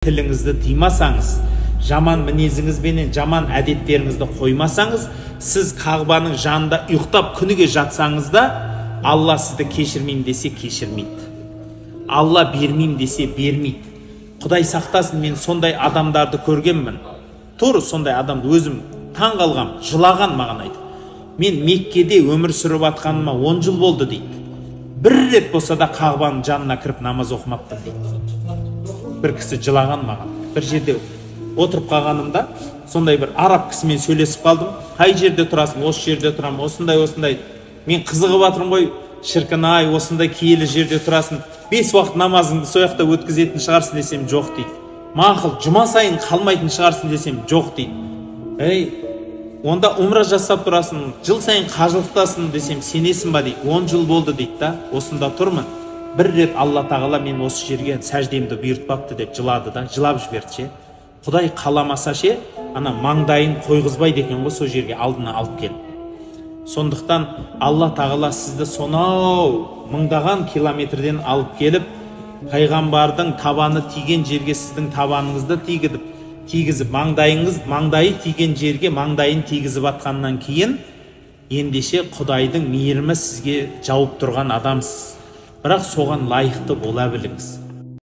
Тіліңізді тыймасаңыз, жаман мінезіңізбенен жаман әдеттеріңізді қоймасаңыз, сіз Қағбаның жанында ұйықтап күніге жатсаңыз да, Алла сізді кешірмеймін десе кешірмейді. Алла бермеймін десе бермейді. Құдай сақтасын, мен сондай адамдарды көргенмін. Тура сондай адамды өзім таң қалғам, жылаған маған айтып. Мен Меккеде өмір сүріп атқаныма 10 жыл болды дейді. Бір рет болса да Қағбаның жанына кіріп намаз оқымаппын дейді. Бір кісі жылаған маған. Бір жерде отырып қалғанымда сондай бір араб кісімен сөйлесіп қалдым. Қай жерде тұрасың? Осы жерде тұрамын. Осындай, осындай. Мен қызығып жатырмын ғой. Шіркін ай, осындай киелі жерде тұрасың. 5 уақыт намазыңды сол жақта өткізетін шығарсың десем, жоқ дейді. Мақұл, жұма сайын қалмайтын шығарсың десем, жоқ дейді. Ей, онда умра жасап тұрасың, жыл сайын қажылықтасың десем, сенесің ба дейді. 10 жыл болды дейді да, осында тұрмын. Бір рет Алла тағала мен осы жерге сәждемді бұйыртпапты деп жылады да, жылап жіберді ше. Құдай қаламаса ше, ана маңдайын қойғызбайды екен ғой сол жерге алдына алып келіп. Сондықтан Алла тағала сізді сонау мыңдаған километрден алып келіп, пайғамбардың табаны тиген жерге сіздің табаныңызды тигізіп, маңдайыңыз, маңдайы тиген жерге маңдайын тигізіп атқаннан кейін, ендеше Құдайдың мейірімі сізге жауып тұрған адамсыз. Бірақ соған лайықты бола біліңіз.